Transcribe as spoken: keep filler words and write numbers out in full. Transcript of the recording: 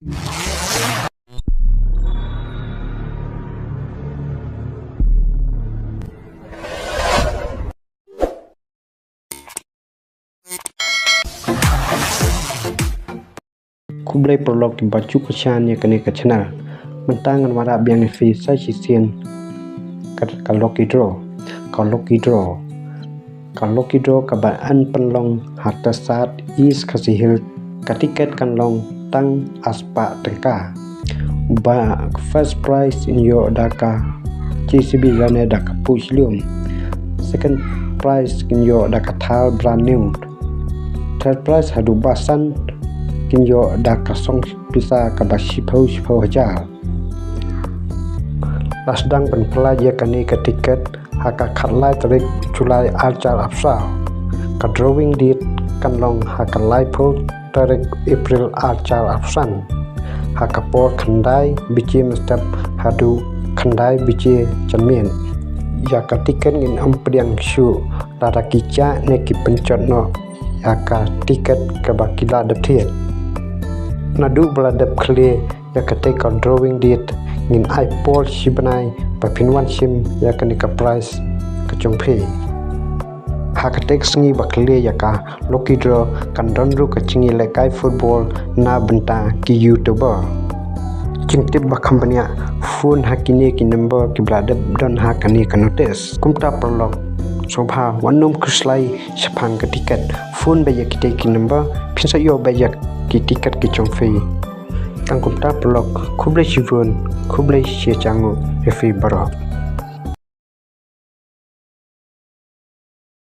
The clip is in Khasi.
Khublei paralok kiba ju kyrshan ïa kane ka channel. Mynta ngan wanrah biang ïa phi sa shisien ka, ka lucky draw. Ka lucky draw. Ka lucky draw kaba yn pynlong ha Tarsad, East Khasi Hills, ka tiket kan long tang arspah tyngka. Ba first prize kin ïoh da ka J C B lane da ka push lum. Second prize kin ïoh da ka Thar brand new. Third prize haduh ba san kin ïoh da ka song pisa kaba shiphew shiphew hajar. La sdang ban pyllait ïa kane ka tiket ha ka khatlai tarik July arhajar arphew saw. Ka drawing date kan long ha ka laiphew tarik April arhajar arphew san. Ha ka por khyndai baje mynstep haduh khyndai baje janmiet. Ïa ka tiket ngin ym pdiang shuh lada ki jah ne ki pynjot noh ïa ka tiket kaba ki la dep thied. Naduh ba la dep khlieh ïa kata ka drawing date ngin ai por shi bnai ba phin wan shim ïa kane ka prize ka jong phi. Ha kata ka sngi ba khlieh ïa ka lucky draw kan don ruh ka jingïalehkai football na bynta ki YouTuber. Jingtip ba kham bniah, phone ha kine ki number kiba la dep don ha kane ka notice. Kumta paralok, sngewbha wat nym khuslai shaphang ka tiket. Phone beit ïa kita ki number, phin sa ïoh beit ïa ki tiket ki jong phi. Tang kumta paralok, khublei shibun, khublei shihajar nguh ïa phi baroh.